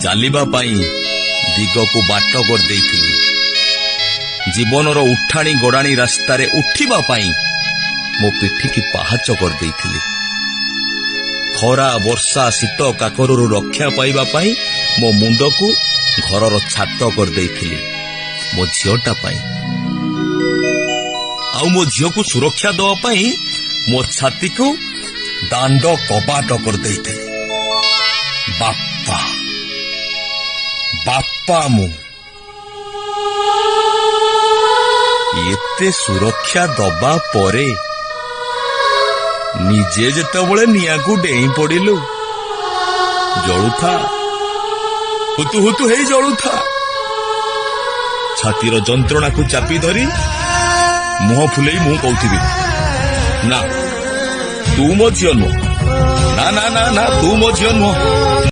ଚାଲିବା ପାଇଁ ଦିଗକୁ ବାଟ କରିଦେଇଥିଲି। ଜୀବନର ଉଠାଣି ଗଡ଼ାଣି ରାସ୍ତାରେ ଉଠିବା ପାଇଁ ମୋ ପିଠିକି ପାହାଚ କରିଦେଇଥିଲି। ଖରା, ବର୍ଷା, ଶୀତ, କାକରରୁ ରକ୍ଷା ପାଇବା ପାଇଁ ମୋ ମୁଣ୍ଡକୁ ଘରର ଛାତ କରିଦେଇଥିଲି ମୋ ଝିଅଟା ପାଇଁ। ଆଉ ମୋ ଝିଅକୁ ସୁରକ୍ଷା ଦେବା ପାଇଁ ମୋ ଛାତିକୁ ଦାଣ୍ଡ କବାଟ କରିଦେଇଥିଲି। ବାପା, ବାପା ମୁଁ। ଏତେ ସୁରକ୍ଷା ଦବା ପରେ ନିଜେ ଯେତେବେଳେ ନିଆଁକୁ ଡେଇଁ ପଡ଼ିଲୁ, ଜଳୁଥା, ହୁତୁ ହୁତୁ ହେଇ ଜଳୁଥା। ଛାତିର ଯନ୍ତ୍ରଣାକୁ ଚାପି ଧରି ମୁହଁ ଫୁଲେଇ ମୁଁ କହୁଥିବି, ନା, ତୁ ମୋ ଝିଅ ନୁହଁ, ନା ନା ନା ନା, ତୁ ମୋ ଝିଅ ନୁହଁ।